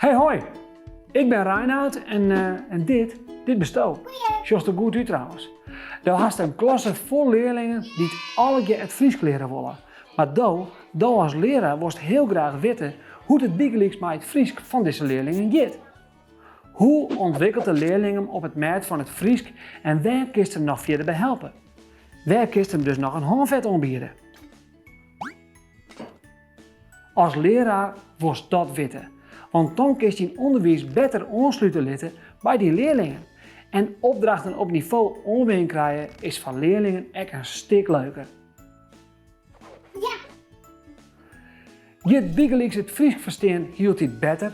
Hey hoi, ik bin Reinout en, eh, en dit, dit bisto. Sjochst der goed út trouwens. Do hast in klasse fol learlingen dy't allegear it Frysk leare wolle. Mar do, do as learaar wolst hiel graach witte hoe't it bygelyks mei it Frysk fan dizze learlingen giet. Hoe ûntwikkelt de learling him op it mêd fan it Frysk en wêr kinst him noch fierder by helpe? Wêr kinst him dus noch in hânfet oanbiede? As learaar wolst dat witte, want dan kinst dyn ûnderwiis better oanslute litte by dyn learlingen. En opdrachten op nivo oanbean krije is foar learlingen ek in stik leuker. Ja! Giet bygelyks it Frysk ferstean hieltyd better?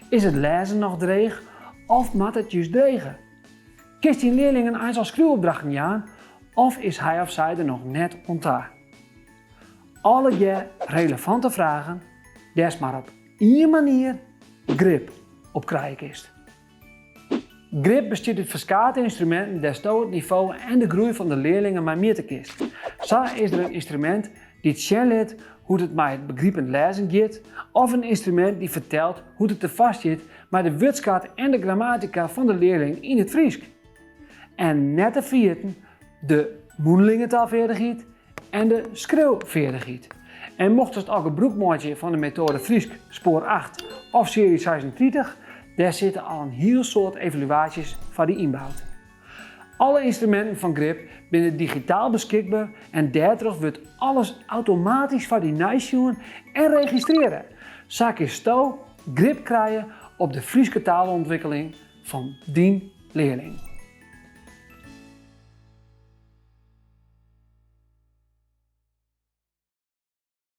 Is it lêzen noch dreech of moat it just dreger? Kinst dyn learlingen eins al skriuwopdrachten jaan of is hy of sy der noch net oan ta? Allegear relevante fragen dêr'tst mar op ien manier grip op krije kinst. Grip bestiet út ferskate ynstruminten dêr'tsto it nivo en de groei fan de learlingen mei mjitte kinst. Sa is der in ynstrumint dy't sjen lit hoe't it mei it begripend lêzen giet, of in ynstrumint dy't fertelt hoe't it derfoar stiet mei de wurdskat en de grammatika fan de learling yn it Frysk. En net te ferjitten de mûnlinge taalfeardichheid en de skriuwfeardichheid. En mochtest al gebrûk meitsje fan de metoade Frysk Spoar 8 of Serie 36, dêr sitte al in hiel soad evaluaasjes foar dy ynboud. Alle ynstruminten fan Grip binne digitaal beskikber en dêrtroch wurdt alles automatysk foar dy neisjoen en registrearre. Sa kinsto grip krije op de Fryske taalûntwikkeling fan dyn learling.